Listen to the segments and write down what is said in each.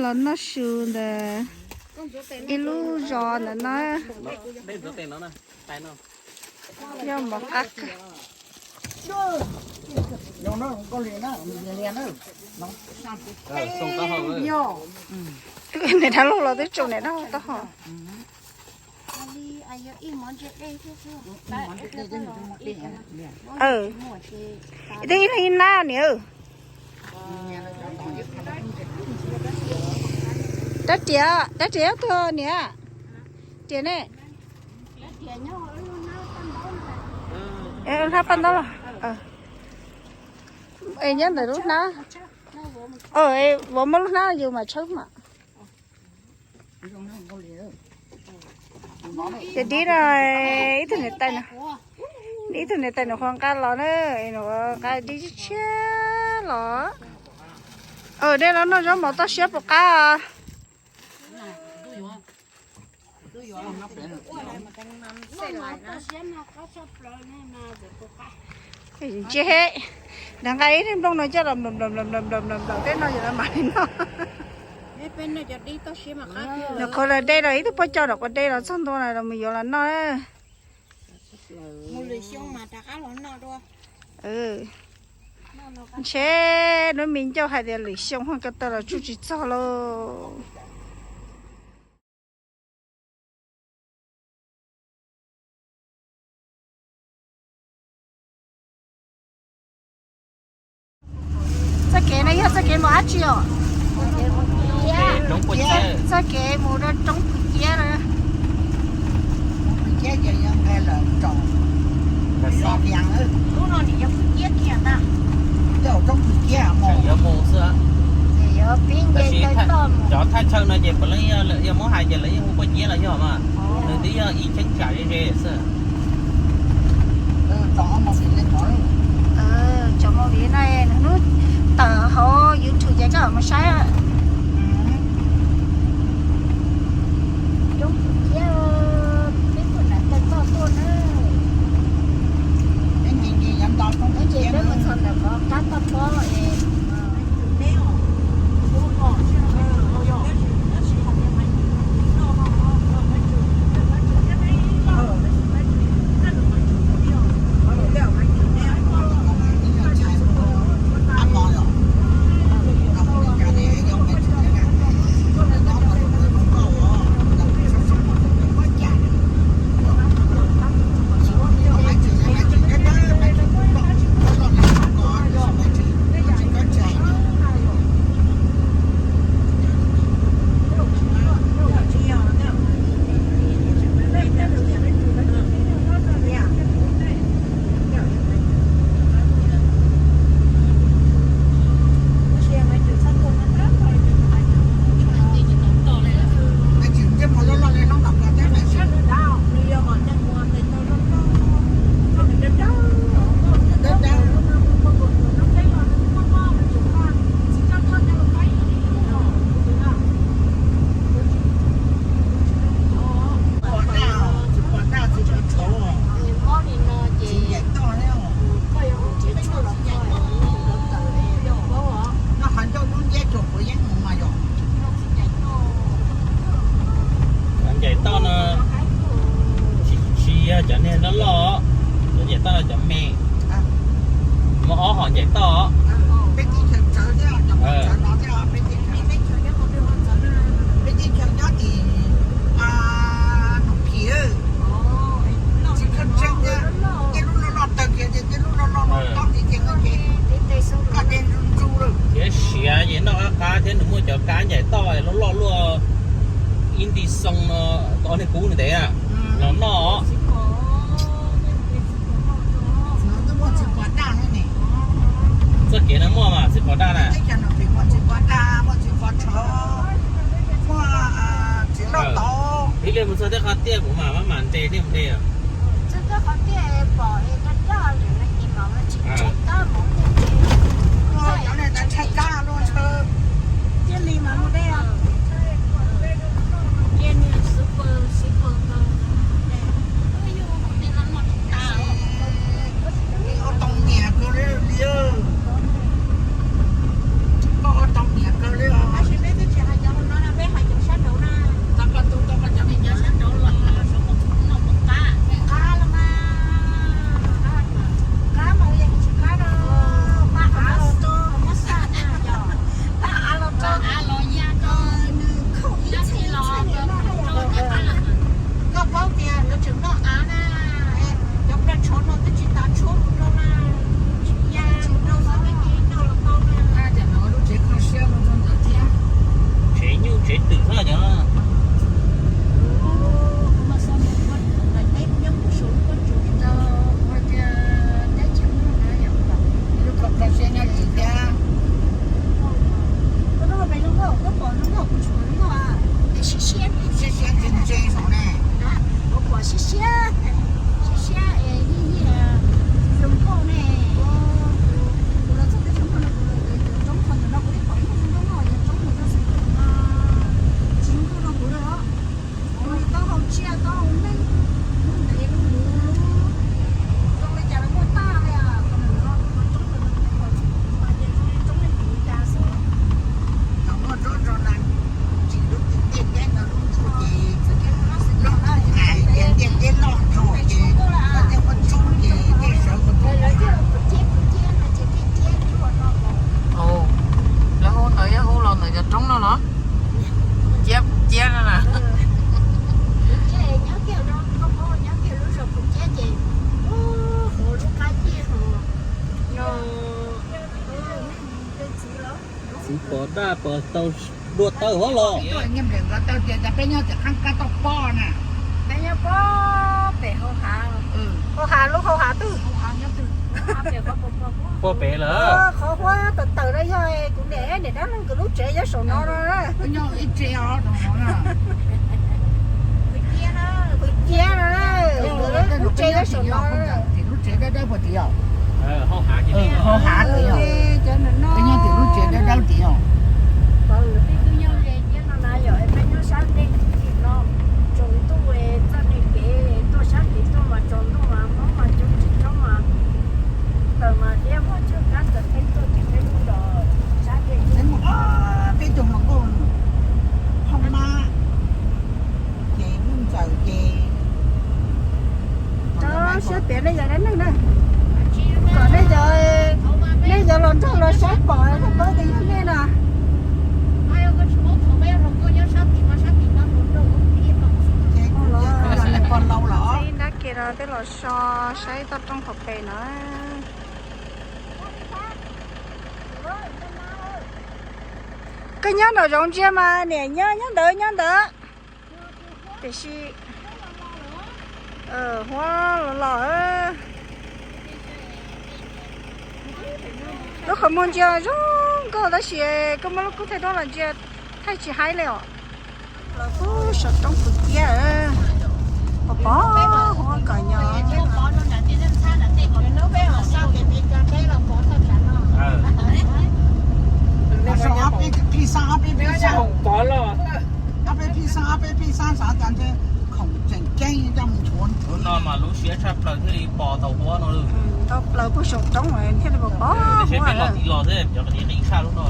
Noj su ntawm ib lub zos ntawm no. Yog mov qab. Twb niam dab laug los twb tsoo niam dab laug taub hau. Twb ib leeg ib nab niam. Rab riam, rab riam tuag niam. Riam ne? Hlab paj ntaub los? Es nyob ntawm lub hnab. Vauv muab lub hnab yus mam tshawb mas. Ces dib no, ib tug niam tais no, ib tug niam tais nws qhuav nqa los na, nws qhuav nqa dib tshiab los. Dej los noj zaub mov toj siab puas qab? Ntsia he, nws nqa ib nplooj no coj los nplawm nplawm nplawm nplawm nplawm nplawm tej no yus mam li noj. Nws qhuav los dej los ib tug poj coj los quav dej los txog ntua na los mus yuav los noj. Ntshe hnub me ncauj hais tias lwm xyoo ho ko taw los tsuj tsis txog lauj. Txoj kev no yog txoj kev mus dab tsi os? Txoj kev mus rau roob Phuv Ciab na. Cov thaj chaw no ces puav leej yog muab hais ces lawv yeej hu Phuv Ciab los yog mas, nws twb yog ib cheeb tsam ze ze xwb. Cov movie no nws hnub tawm hauv YouTube ces koj mus saib. Roob Phuv Ciab, peb pum nam taw toj tuaj na. Ces peb mus txog ntawm qhov qab toj pob es Ncaim toj no, tsis yog cov niag loj loj, cov ncaim toj no cov me, muaj ob hom ncaim toj. Thiab siav ces noj qab qab thiab, nws muaj cov kab ncaim toj loj loj luaj, ib nti xoo no, ob niag kub ntev na, los noj. Txoj kev no muaj mas txiv pos daj na. Ib pliag mus txog tej qhov tiaj kuv mam maj mam nres, nej mus nres os. Koj ua tau niam kawg li os. Cov roob no los ciab ciab no na. Txiv pom daj pom taug dua taw hov los. Peb nyob tim qab kab toj pob na. Peb nyob pob pem hau hav, hau hav lub hau hav twg? Pob pem lawm. Qhov huab tawm tawm no yog kuv niam niam dab laug nkawd lub tsev nyob saum no no. Qhov ciab no, nkawd lub tsev nyob saum no. Hau hav, cov no no. Peb nyob tim lub tsev dawb dawb tid os. Peb nyob sab ntej tim no, tsaus ntuj txoj niag kev tuaj sab tid tuaj mas tsaus ntuj mas mob mas coob tsis coob mas tawm mas diab muaj tsawg kab tawm peb tuaj ces peb lub los sab ntej. Peb tug hluas nkauj Phoj Mab ces Nuj Ntxawm ces, rau siab piav nej yog dab neeg na, kom nej cov, nej cov los nrog los saib pom thiaj paub tias yog nej na. Nab ke no tej los so saib toj roob hauv pes no. Koj nyob nram zoov ntsia mas niam nyob nyob ntawd nyob ntawd. Tiam sis huab los los. Lub qhov muag ntsia zoo nkauj tab sis koj muab lub kub thaij duab los ntsia thaij tsis haib li os. Los pub saum roob puv ciab, pom pom huab kom nyo. Peb phij xab ob peb phij xab xav tias ntshe khoom tseem ceeb coj mus nchuav nchuav no mas lub siab tshaj plaws thiaj li pom tau huab no. Tau plaws puag saum roob thiaj li pom pom huab. Peb los tid los xwb cov qis qis sab lub no.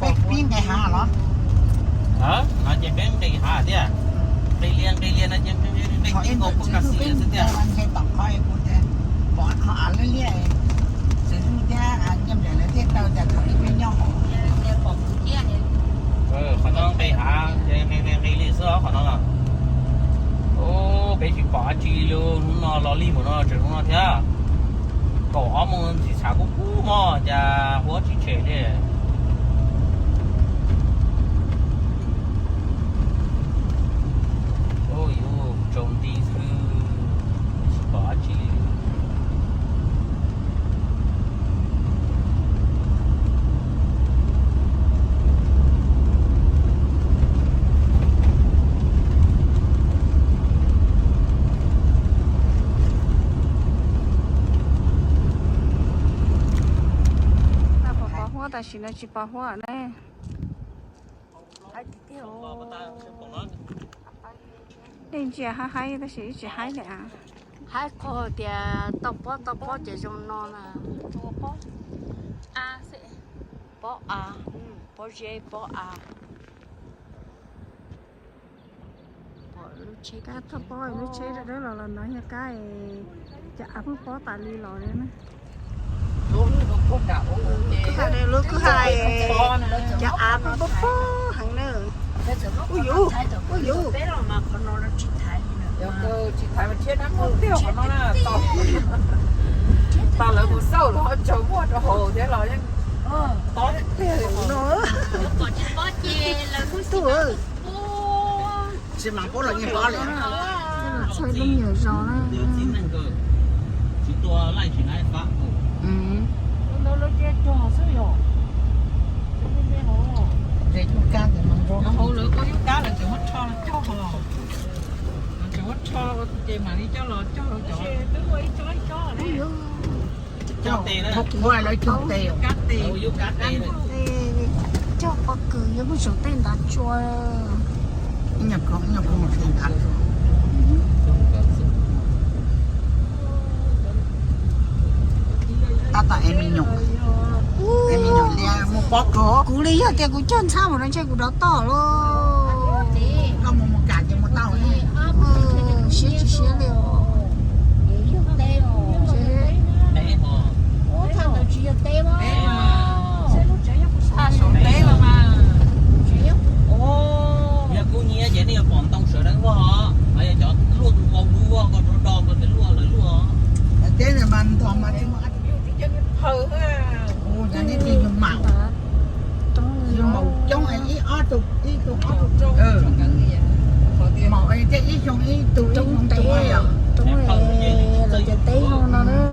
Peb pib nqis hav los? No ces peb nqis hav tiag. Nqis lias nqis lias no ces nqis nkaus puag kas xis xwb tiag. Ntshe tom qhov kuv pom qhov av liab liab, txiv xwb thiab nyiaj nplais lawv thiaj tau tias thaum ub peb nyob hauv. Qhov no nqis hav, nqis li xwb qhov no. Peb tsis pom dab tsi li, hnub no los lig mus no tseem hnub no thiab. Kaum ob moos ntxim xav kub kub mog cas huab tsis tshem li. Ub, yuav tsaus nti xwb, tsis pom dab tsi li. Pom pom huab tam sim no tsis pom huab ne. Nej ntsia haib haib tab sis ib tsis haib li a. Haib qhov tias toj pob toj pob ces zoo no na. Pob av, pob zeb pob av. Pom lub tsheb kab toj pob, lub tsheb dawb dawb los los no yog kab, cov av pheej pob tas li los li na. Lub kwj ha, lub kwj ha, cov av pheej pob pob heev na. Ub yuv, ub yuv. Tsis thaiv mas thiab nab muaj tiag qhov no na. Tau lawv mus xauj los tsaus muaj rau hauv thiab los yeej pob tiag li no. Tsis mas pob los yeej pob li. Txhua leej nyuam zos na. Tsis tua laij tsis nai fab. Ntawd lawv cia cog xwb yom. Ces yub kab ntawd mas nrau hauv lawv ua yub kab lawv tseem muab rho los cog hos. Lawv tseem muab rho ces mam li coj los cog rau cov. Cog tes na. Lawv cog tes. Yub kab tes. Cog pob kws yuav muaj tseem tej ntav tsua. Ib nyuag kub, ib nyuag kub mus tseem ntav tsua. Tab tom es me nyuam, es me nyuam liab mus pob kws. Kuv li yog tias kuv cog ntxhab mus no ntshe kuv rov toj lauj. Koj mus mus kam ces mus tau li. Siab tsis siab li.